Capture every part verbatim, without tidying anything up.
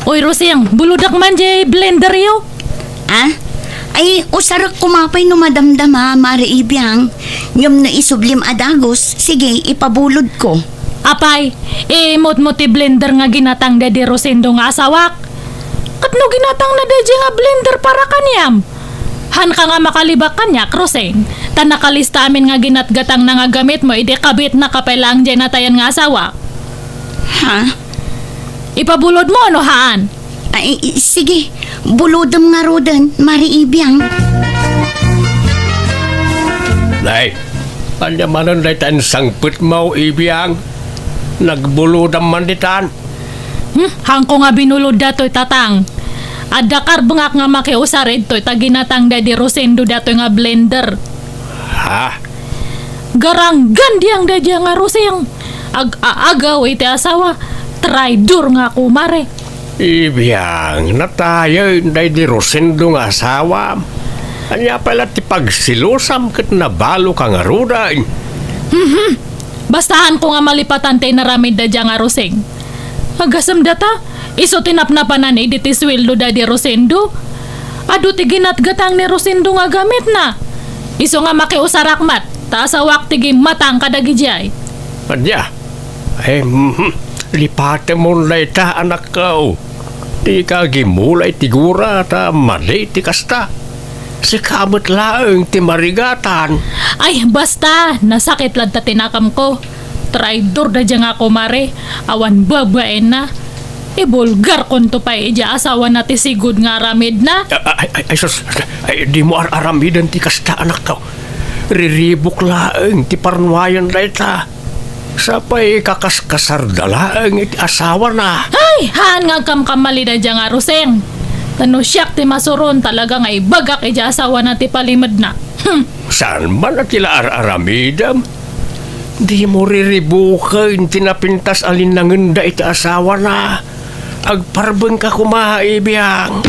Oy, Rosing, bulodak man jay blenderyo. Ah? Ay, usarek koma pay no madamdama, Mare Ibiang. Ngem no isublim a dagus, sige, ipabulodko. Apay, imutmo ti blender nga ginatang daydi Rosendo nga asawak. Ket no ginatangna daydi nga blender para kaniam? Haanka nga makalibak kaniak, Rosing. Ta nakalista amin nga ginatgatangna nga gamitmo idi kabitnaka pay laeng jay natayan nga asawak. Ha? Ipabulodmo no haan? Ay, i-, sige. Bulodem ngaruden, Mare Ibiang. Nay, ania manen dayta insangpetmo, Ibiang? Nagbulodam man ditan. Hmm, haanko nga binulod datoy, Tatang. Adda karbengak nga makiusar idtoy ta ginatang daydi Rosendo datoy nga blender. Ha? Garanggan diang daydiay nga Rosing. Ag-aagaw iti asawa. Traidor nga kumare. Ibiang, natayen daydi Rosendo nga asawam. Ania pay la ti pagsilosam ket nabaloka ngaruden? Mhm. Basta haanko nga malipatan ti inaramid daydiay nga Rosing. Agasem data, isu ti napnapanan idi ti sueldo daydi Rosendo. Adu ti ginatgatang ni Rosendo nga gamitna. Isu nga makiusarak met, ta asawak ti gimmatang kadagidiay. Ania? Ay, mhm. Lipatemon dayta, anakko. Dika agimula iti gura ta madi ti kasta. Sika met laeng ti marigatan. Ay, basta, nasakit latta ti nakamko. Traidor daydiay nga kumare, awan babaenna. Ibulgarkonto pay idiay asawana ti sigud nga aramidna. Ay, ay, ay, ay, sus, ay, dimo ar-aramiden ti kasta, anakko. Riribuk laeng ti parnuayan dayta. Sapay kakaskasarda laeng iti asawana. Ay, haan nga agkamkamali daydiay nga Rosing. Ta no siak ti masuron, talaga nga ibagak idiay asawana ti palimedna. Hmm. Saan man a ti la ar-aramidem? Dimo riribuken ti napintas a linnangenda iti asawana. Agparbengka koma, Ibiang.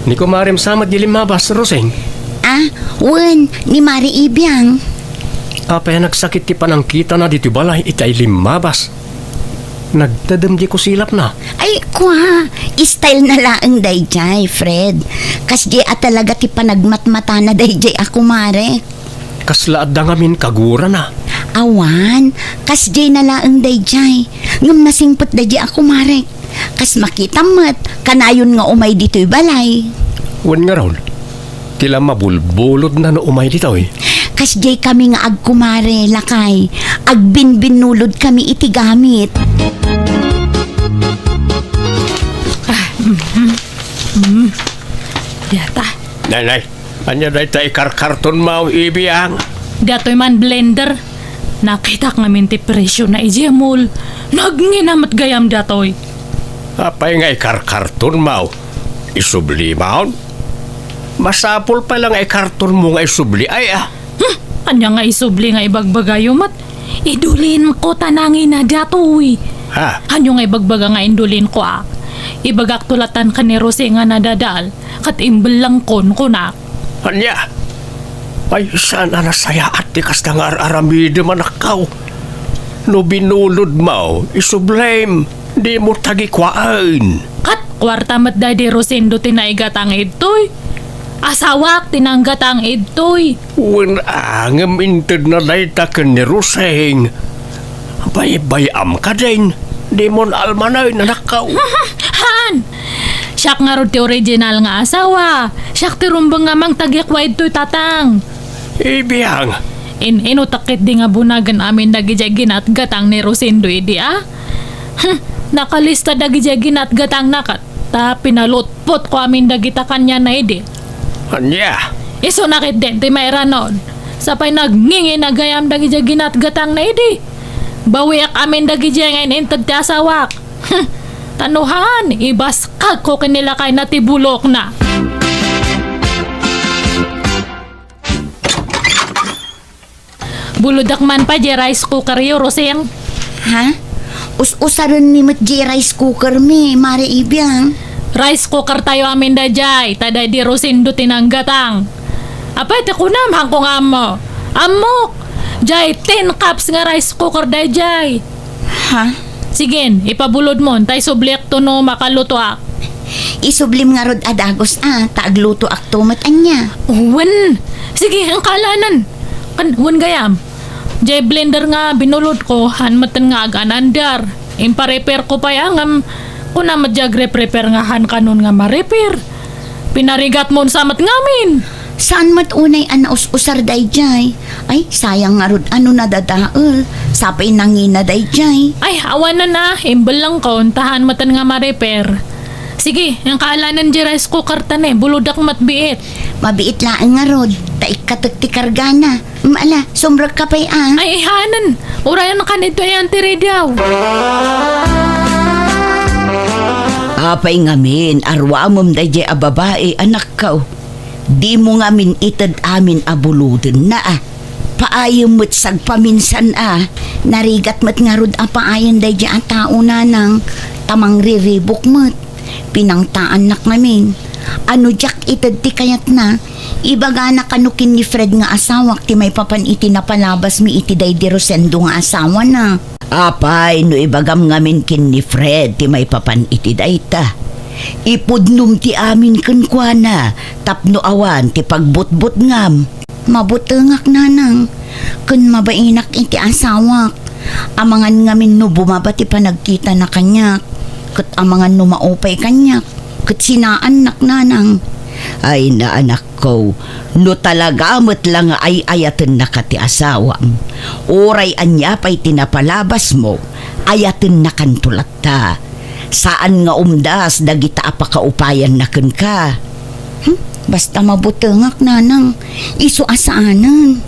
Ni kumarem sa met di limmabas, Rosing? Ah, wen, ni Mare Ibiang. Apay a nagsakit ti panangkitana ditoy balay itay limmabas? Nagtedem di kusilapna. Ay, kua, style na laeng daydiay, Fred. Kasdiay a talaga ti panagmatmatana daydiay a kumare. Kasla adda ngamin kagurana? Awan, kasdiay na laeng daydiay. Ngem nasingpet daydiay a kumare. Kas makitam met, kanayon nga umay ditoy balay. Wen ngarud, ti la mabulbulodna no umay ditoy. Kasdiay kami nga agkumare, lakay. Agbinbinnulod kami iti gamit. Ah, mhm. Mm. Data. Nay, nay. Ania dayta ikarkartonmo, Ibiang? Datoy man blender. Nakitak ngamin ti presiona idiay mall. Nagngina met gayam datoy. Apay nga ikarkartonmo? Isublimon? Masapul pay la nga ikartonmo nga isubli, ay, ah. Hmm, ania nga isubli nga ibagbagayo met? Idulinko ta nangina datoy. Ha? Ania nga ibagbaga nga indulinko, a? Ibagakto latan ken ni Rosing a nadadael, ket imbellengkon, kunak. Ania? Ay, saan a nasayaat ti kasta nga ar-aramidem, anakko. No binulodmo, isublim, dimo tagikuaen. Ket kuarta met daydi Rosendo ti naigatang idtoy. Asawak ti nanggatang idtoy. Wen a, ngem intedna dayta ken ni Rosing. Baybay-am kadin, dimon almanen, anakko. Haan! Siak ngarud ti original nga asawa. Siak ti rumbeng nga mangtagikua idtoy, Tatang. Ibiang. In-inutak ketdi nga bunagen amin dagidiay ginatgatang ni Rosendo idi, a? Hmm, nakalista dagidiay ginatgatangna ket ta pinalutpotko amin dagita kaniana idi. Ania? Isuna ketdin ti mairanod. Sapay nagngingina gayam dagidiay ginatgatangna idi. Bawiak amin dagidiay nga in-inted ti asawak. Hmm, ta no haan, ibaskagko ken ni lakayna ti bulokna. Bulodak man pay diay rice cookeryo, Rosing. Ha? Us-usarenmi met diay rice cookermi, Mare Ibiang. Rice cookertayo amin daydiay, ta daydi Rosendo ti nanggatang. Apay ti kunam, haanko nga ammo? Ammok! Diay tin cups nga rice cooker daydiay. Ha? Sige, ipabulodmon, ta isubliakto no makalutoak. Isublim ngarud a dagus a, ta aglutoakto met ania. Wen, sige, engka alanan. Kan, wen gayam. Jay blender nga binulodko, han metten nga aganandar. Impa-repairko pay a, ngem kuna met jay agrepair nga han kanon nga ma-repair. Pinarigatmon sa met ngamin. Saan met unay a naus-usar dayjay? Ay, sayang ngarud a no nadadael. Sapay nangina dayjay. Ay, awanen a, imbellengkon, ta han metten nga ma-repair. Sige, engka alanan jay rice cooker ta ne, bulodak met biit. Mabiit laeng ngarud, ta ikkatek ti kargana. Mm, ala, sumrekka pay a. Ay, ihanen. Urayan ka nito yan ti radio. Apay ngamin, aruamem dayjay a babai, anakko. Dimo ngamin ited amin a bulodenna a. Paayem met sagpaminsan a. Narigat met ngarud a paayen dayjay a tao, nanang, ta mangriribuk met. Pinangtaannak ngamin. Ano diak ited ti kayatna? Ibagana kano ken ni Fred nga asawak ti maipapan iti napalabasmi iti daydi Rosendo nga asawana. Apay no ibagam ngamin ken ni Fred ti maipapan iti dayta? Ipudnom ti amin kenkuana tapno awan ti pagbutbutngam. Mabutengak, nanang, ken mabainak iti asawak. Amangan ngamin no bumaba ti panagkitana kaniak, ket amangan no maupay kaniak, ket sinaannak, nanang. Ay, naanakko, no talaga met la nga ay-ayatennaka ti asawam, uray ania pay ti napalabasmo, ayatennakanto latta. Saan nga umdas dagita a pakaupayanna kenka. Hmm? Basta mabutengak, nanang. Isu a saanen.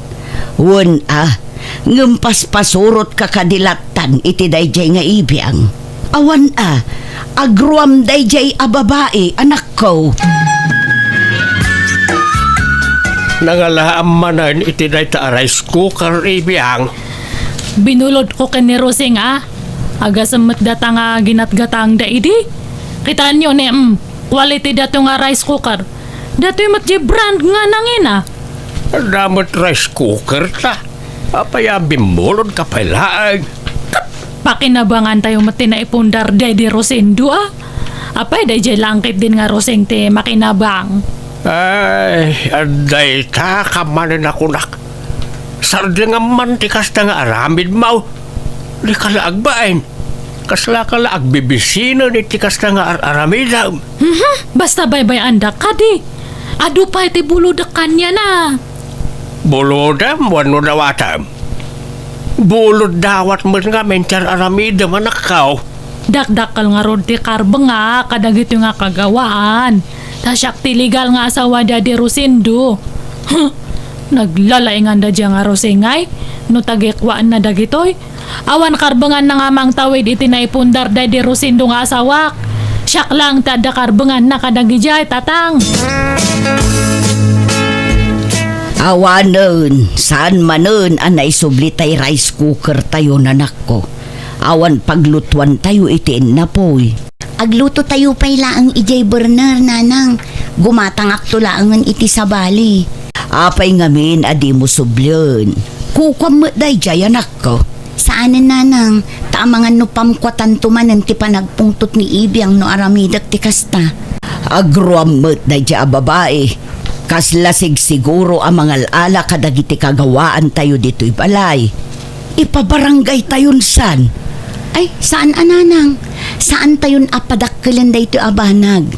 Wen a, ngem paspasurotka kadi lattan iti daydiay nga ibiang. Awan a, agruam daydiay a babai, anakko. Nangalaam manen iti dayta a rice cooker, ibiang. Binulodko ken ni Rosing a. Agasem met data nga ginatgatangda idi. Kitaenyo ne, mm, quality dato nga rice cooker. Datoy met di brand nga nangina. Adda met rice cooker ta. Apay a bimmulodka pay laeng? Pakinabangan tayo met ti naipundar daydi Rosendo a. Apay, daydiay langkit din nga Rosing ti makinabang. Ay, adda ita ka manen a kunak. Sardengam man ti kasta nga aramidmo. Dika la agbain. Kaslaka la agbibisinen iti kasta nga ar-aramidem. Mhm, basta baybay-andak kadi. Adu pay ti bulodek kaniana. Bulodem wenno dawatem? Bulod dawat met ngamin ti ar-aramidem, anakko. Dakdakkel ngarud ti karbengak kadagitoy nga kagawaan. Ta siak ti legal nga asawa daydi Rosendo. Huh, naglalainganda dia nga Rosing ay, no tagikuanna dagitoy. Awan karbenganna nga mangtawid iti naipundar daydi Rosendo nga asawak. Siak lang ti adda karbenganna kadagidiay, tatang. Awanen, saan manen a naisubli tay rice cooker tayo, nanakko. Awan paglutuan tayo iti innapoy. Agluto tayo pay laeng idiay burner, nanang. Gumatangakto laengen iti sabali. Apay ngamin a dimo sublien? Kukuam met daydiay, anakko. Saanen, nanang, ta amangan no pamkuatanto manen ti panagpungtot ni Ibiang no aramidek ti kasta. Agruam met daydiay a babai. Kasla sigsiguro a mangal-ala kadagiti kagawaantayo ditoy balay. Ipabarangaytayon san? Ay, saan a, nanang. Saantayon a padakkelen daytoy a banag.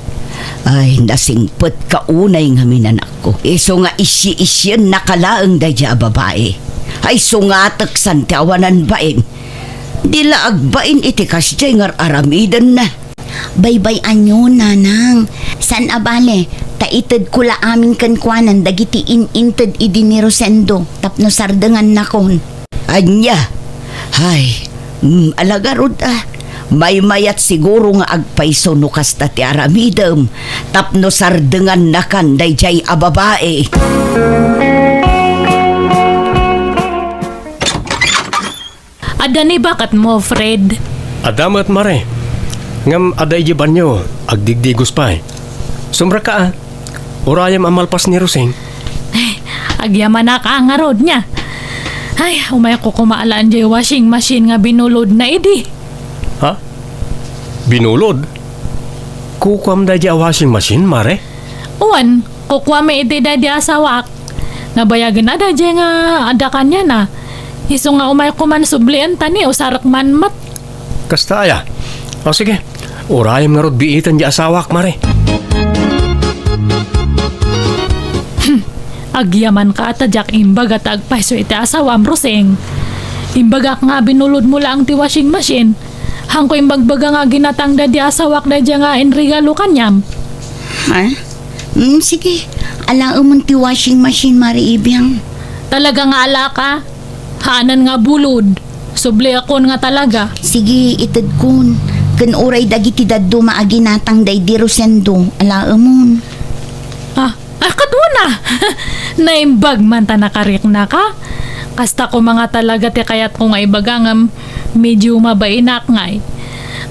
Ay, nasingpetka unay ngamin, anakko. Isu nga isyi-isyennaka laeng daydiay a babai. Ay, sungatek san ti awanan bain. Di la agbain iti kasdiay nga ar-aramidenna. Baybay-anyo, nanang. Saan a bale, ta itedko la amin kenkuanan dagiti in-inted idi ni Rosendo tapno sardengannakon. Ania? Ay, mm, ala ngarud a. Maymayat siguro nga agpayso no kasta ti aramidem tapno sardengannakan daydiay a babai. Adda ni baketmo, Fred? Adda met, Mare. Ngem adda idiay banio, agdigdigos pay. Sumrekka a. Urayem a malpas ni Rosing. Ay, agyamanak a ngarud nia. Ay, umayko koma alaen diay washing machine nga binulodna idi. Ha? Binulod? Kukuam daydi a washing machine, Mare? Wen, kukuami iti daydi asawak. Nabayagen a daydi nga adda kaniana. Isu nga umayko man sublien ta ni usarek man met. Kasta aya? O sige, urayem ngarud biiten di asawak, Mare. Hmm. Agyamanka ta diak imbaga ta agpayso iti asawam, Rosing. Imbagak nga binulodmo laeng ti washing machine. Haanko imbagbaga nga ginatang daydi asawak daydi nga inregalo kaniam. Ha? Mm, sige. Alaemon ti washing machine, Mare Ibiang. Talaga nga alaka? Haanen nga bulod. Subliakon nga talaga. Sige, itedkon. Ken uray dagiti dadduma a ginatang daydi Rosendo, alaemon. Ah, ah, ket una! Naimbag man ta nakariknaka. Kasta koma nga talaga ti kayatko nga ibaga ngem medio mabainak ngay.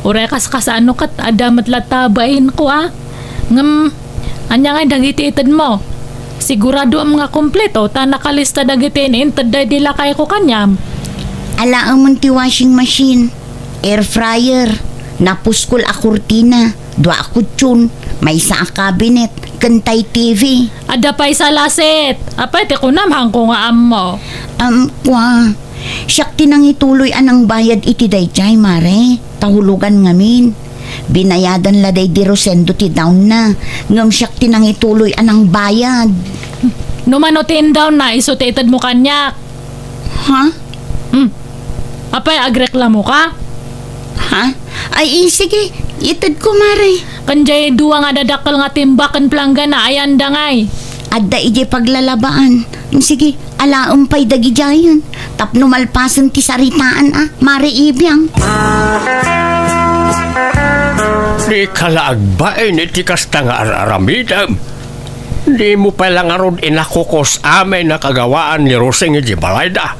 Uray kas-, kasano ket adda met latta bainko, a? Ngem, ania ngay dagiti itedmo? Siguradoem nga kompleto ta nakalista dagiti in-inted daydi lakayko kaniam. Alaemon ti washing machine, air fryer, napuskol a kurtina, dua a kutson, maysa a cabinet, ken tay T V. Adda pay salaset. Apay ti kunam, haanko nga ammo. Am, kua. Siak ti nangituloy a nangbayad iti daydiay, Mare. Ta hulogan ngamin. Binayadan la daydi Rosendo ti down na, ngem siak ti nangituloy a nangbayad. No mano ti indown na, isu ti itedmo kaniak. Ha? Hmm. Apay, agreklamoka? Ha? Ay, sige, itedko, Mare. Ken diay dua nga dadakkel nga timba ken planggana, ayanda ngay? Adda idiay paglalabaan. Sige, alaem pay dagidiayen. Tapno malpasen ti saritaan, a, Mare Ibiang. Dika la agbain iti kasta nga ar-aramidem. Dimo pay la ngarud inakukos amin a kagawaan ni Rosing iti balayda.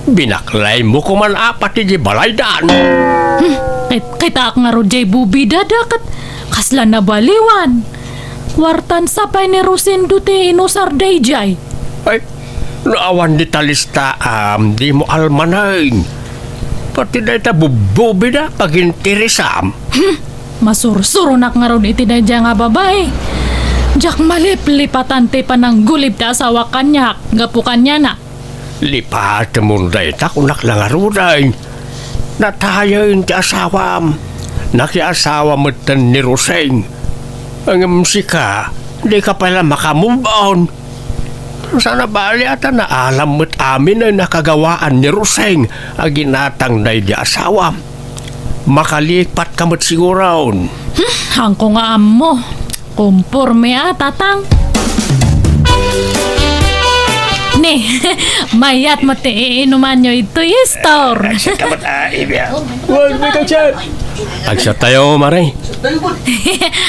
Binaklaymo koman apat iti balaydan. Hmm, kit-, kitaak ngarud diay bubidada ket kasla nabaliwan. Kuartan sa pay ni Rosendo ti inusar daydiay. Ay, no awan dita listaam, dimo almanen. Pati dayta bubbubida, paginteresam. Hmm, masursuronak ngarud iti daydiay nga babai. Diak maliplipatan ti pananggulib ti asawak kaniak, gapu kaniana. Lipatemon dayta, kunak la ngaruden. Natayen ti asawam. Nakiasawa metten ni Roseng. Ngem sika, dika pay la maka-move on. Saan a bali a ta naalam met amin a nakagawaan ni Roseng a ginatang daydi asawam. Makalipatka met siguron. Hmm, haanko nga ammo. Komporme a, Tatang. Ne, mayat met ti iinumanyo itoy store. Ay, siya ka met, ah, Ibi, ah. Wen, may kachat. Agsiattayo, Mare.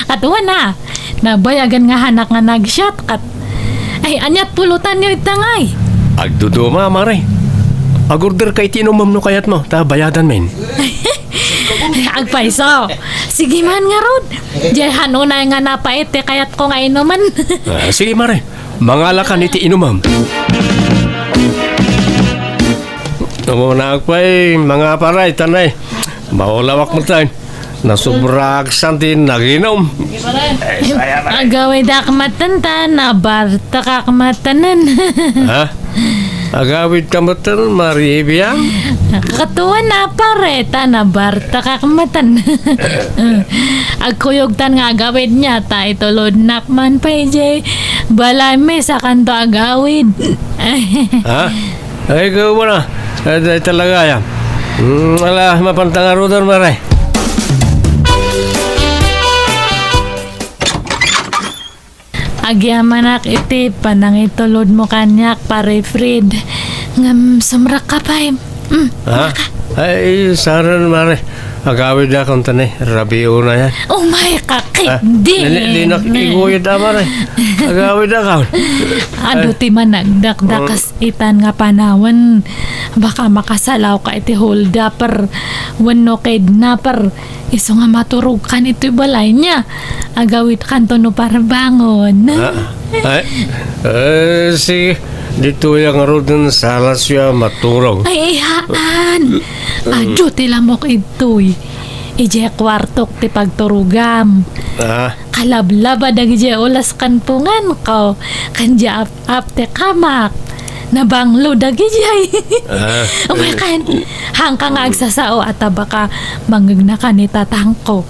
Ket wen a. Nabayagen nga haanak nga nagsiat ket. Ay, aniat pulutanyo ita ngay? Agduduma, Mare. Agorderka iti inumem no kayatmo, ta bayadanmin. Agpayso. Sige man ngarud. Diay han unay nga napait ti kayatko nga inumen. Ah, sige, Mare. Mangalakan iti inumem. Umuna pay, mga paray, tanay. Maulawak mo tayo. Nasobraak san ti naginum. Agawidak maten ta, nabartekak matenen. Ha? Agawidka maten, Mare Ibiang? Ket wen a, pare, ta nabartekak maten. Agkuyogtan nga agawidna, ta itulodnak man pay diay balaymi, sakanto agawid. Ha? Ay, ikaw mo na. Ay, ay, talaga, ya. Mm, ala, mapantang arudan, mare. Agyamanak iti panangitulodmo kaniak, Pare Fred. Ngem sumrekka pay. Mm, Ha? maka. Ay, saan, mare. Agawid akon tani, rabiuna yan. Oh my, kakit Ah, din. Dili, dinak iguyod, ah, mare. Agawid akon. Adu Ay. ti managdakdakas Oh. itan nga panawen. Baka makasalawka iti holdaper wenno kidnaper. Isu nga maturogkan iti balayna. Agawidkanto no parbangon. Ah, ay, eh, sige. Ditoy ang ruden salas ya maturog. Ay, ihaan. Adu ti lamok idtoy. Idiay kuartok ti pagturogam. Ah. Kalablaba dagidiay ulas ken punganko, ken diay ap-, ap ti kamak. Nabanglo dagidiay. Ah. Umaykan, haanka nga agsasao a tabaka mangngegna ken ni tatangko.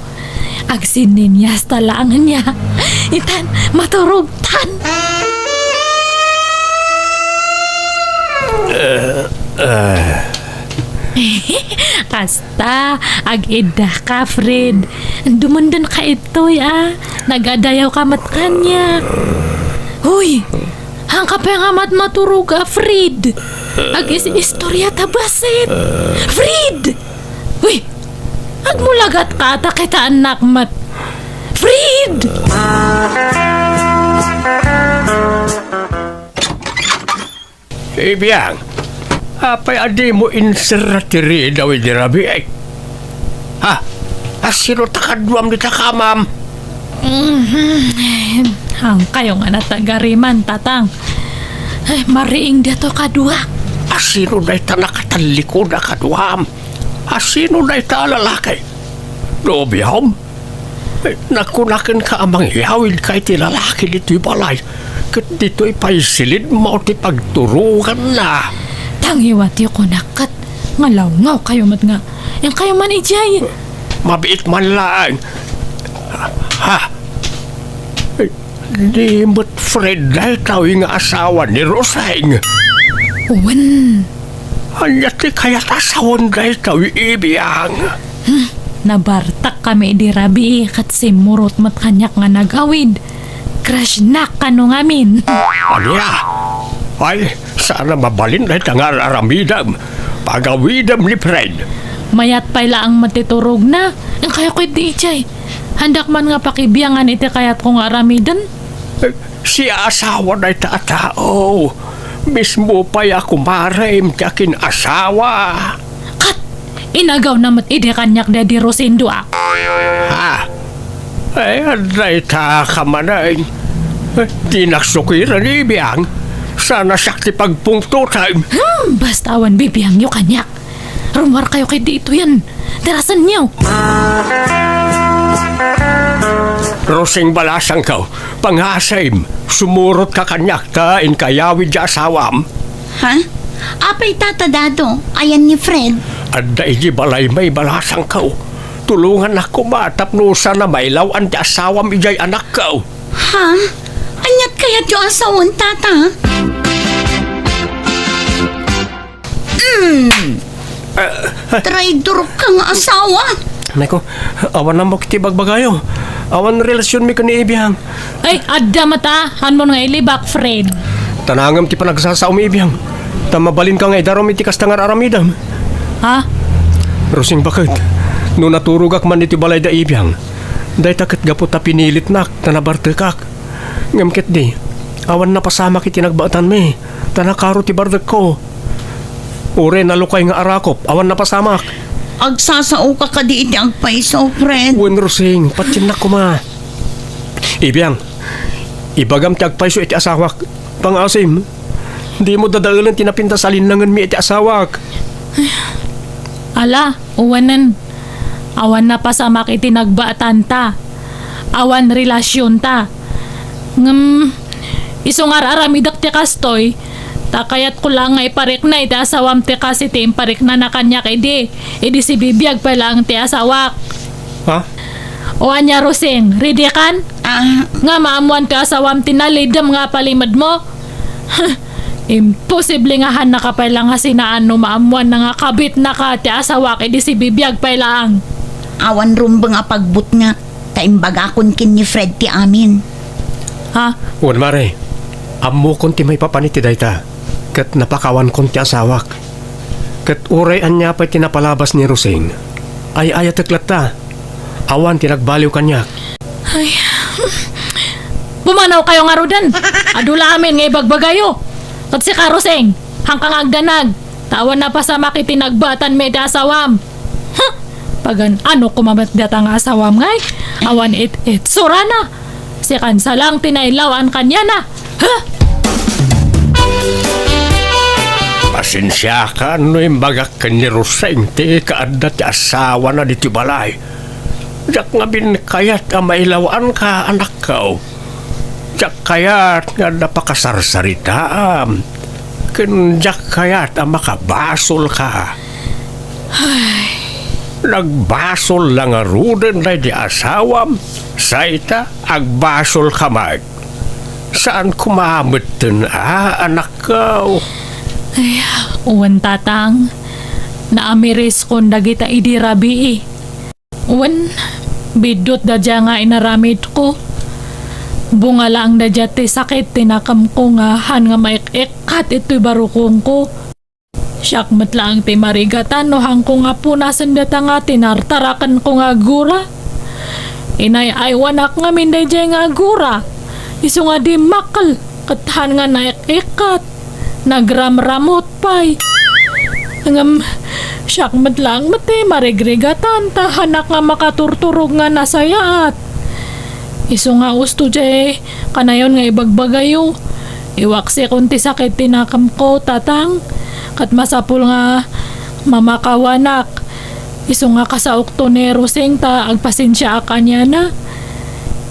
Agsinninyasta laeng nia. Itan, maturogtan. Eh, eh. Kasta, ag-iddaka, Fred. Dumundenka itoy, a. Nagadayaw ka met kaniak. Hoy, haanka pay nga mat-, maturog a, Fred. Agis-istorya ta bassit. Fred! Uy! Agmulagat ka ta kitaennak met. Fred! Ibiang, apay a dimo inserra ti ridaw idi rabii? Ha? Asino ta kaduam dita kamam? Mhm. Haankayo nga natagariman, tatang. Ay, mariing daytoy kaduak. Asino dayta nakatallikod a kaduam? Asino dayta a lalaki? Nobiom? Eh, nakunak kenka a mangyawidka iti lalaki ditoy balay, ket ditoy pay silidmo ti pagturoganna. Tangiwatyo kunak ket nga lawngawkayo met nga. Inkayo man idiay. Mabiit man laeng. Ha? Eh, di met Fred daytoy nga asawa ni Roseng? Wen. Ania ti kayat a sawen daytoy, Ibiang? Hmm, nabartak kami idi rabii ket simmurot met kaniak nga nagawid. Crush-nak kano ngamin. Ania? Ay, saan a mabalin dayta nga ar-aramidem. Pagawidem ni Fred. Mayat pay laeng met ti turogna. Inkayo ketdi idiay. Haandak man nga pakibiangan iti kayatko nga aramiden. Eh, siya asawa dayta a tao. Mismo pay a kumarem ti akin-asawa. Kat, inagawna met idi kaniak daydi Rosendo a. Ha? Ay, adda ita ka manen. Eh, dinak sukiran, Ibiang. Sana siak ti pagpungtotem. Hmm, basta awan bibiangyo kaniak. Rummuarkayo ketdi itoyen. Darasenyo. Rosing, balasangko, pangasim, sumurotka kaniak ta inkayawid ti asawam. Ha? Apay, Tata Dado, ayan ni Fred? Adda idiay balaymi, balasangko. Tulongannak koma tapno saan a mailaw-an ti asawam idiay anakko. Ha? Aniat kayatyo a sawen, Tata? Mm. Ah, ah. Traidor ka nga asawa. Nay ko, awan ammok ti bagbagayo. Awan relasionmi ken ni Ibiang. Ay, adda met a, haanmon nga ilibak, Fred. Tanangem ti panagsasaomi, Ibiang. Ta mabalinka nga idarum iti kasta nga ar-aramidem. Ha? Rosing, baket, no naturogak man iti balay da Ibiang, dayta ket gapu ta pinilitnak, ta nabartekak. Ngem ketdi, awan napasamak iti nagbaetanmi, ta nakaro ti bardekko. Uray nalukay nga arakop, awan napasamak. Agsasaoka kadi iti agpayso, Fred? Wen, Rosing, patiennak koma. Ibiang, ibagam ti agpayso iti asawak. Pangasim, dimo dadaelen ti napintas a linnangenmi iti asawak. Ala, Uwanen, awan napasamak iti nagbaetanta. Awan relasionta. Ngem, isu nga ar-aramidek ti kastoy, ta kayatko laeng nga iparikna iti asawam ti kas iti impariknana kaniak idi, idi sibibiag pay laeng ti asawak. Ha? O ania, Rosing, ready kan? Ah. Nga maammoan ti asawam ti nalidem nga palimedmo? Imposible nga hannaka pay la nga sinaan no maammoanna nga kabitnaka ti asawak idi sibibiag pay laeng. Awan rumbeng a pagbutngak, ta imbagakon ken ni Fred ti amin. Ha? Wen, Mare, ammokon ti maipapan iti dayta, ket napakawankon ti asawak. Ket uray ania pay ti napalabas ni Rosing, ay-ayatek latta. Awan ti nagbaliw kaniak. Ay, pumanawkayo ngaruden. Adu la amin nga ibagbagayo. Ket sika, Rosing, haanka nga agdanag. Ta awan napasamak iti nagbaetanmi iti asawam. Huh! Pagan-ano koma met dayta nga asawam ngay? Awan it-itsurana. Sikan sa laeng ti nailaw-an kaniana. Huh! Pasensiakan no imbagak ken ni Rosing ti kaadda ti asawana ditoy balay. Diak ngamin kayat a mailaw-anka, anakko. Diak kayat nga adda pakasarsaritaam. Ken diak kayat a makabasolka. Nagbasol la ngaruden daydi asawam, say ta agbasolka met. Saan koma metten a, anakko? Ay, wen, Tatang. Naamiriskon dagita idi rabii. Wen, biddutda dia nga inaramidko. Bunga laeng da dia ti sakit ti nakemko nga han nga maik-ikkat itoy barukongko. Siak met laeng ti marigatan no hanko nga punasen data nga tinartarakenko nga agura. Inay-aywanak ngamin daydiay nga agura. Isu nga dimmakkel ket han nga naik-ikkat. Nagramramut pay. Ngem siak met laeng met ti marigrigatan ta hanak nga makaturturog nga nasayaat. Isu nga usto diay kanayon nga ibagbagayo. Iwaksikon ti sakit ti nakemko, Tatang, ket masapul nga mamakawanak. Isu nga kasaokto ni Rosing ta agpasensiaak kaniana.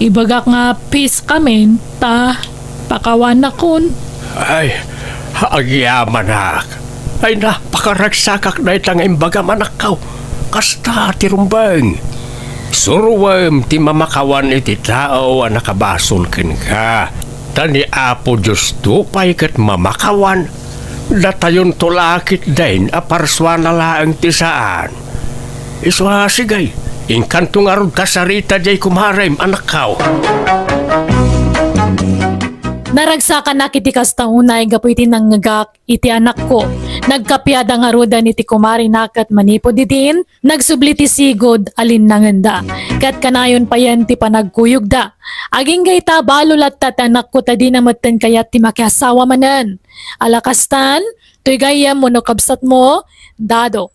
Ibagak nga peace kamin ta pakawanakon. Ay, agyamanak. Ay, napakaragsakak dayta nga imbagam, anakko. Kasta ti rumbeng. Suroem ti mamakawan iti tao a nakabasol kenka. Ta ni Apo Diosto pay ket mamakawan. Datayonto la ketdin a parsuana laeng ti saan. Isu a, sige, inkanto ngarud kasarita diay kumarem, anakko. Naragsakanak iti kasta unay gapu iti nangngegak iti anakko. Nagkapiada ngaruden iti kumarena ket manipud idin, nagsubli ti sigud a linnangenda. Ket kanayon payen ti panagkuyogda. Agingga ita, balo latta ti anakko ta dina metten kayat ti makiasawa manen. Ala kastan, toy gayyem wenno kabsatmo, Dado.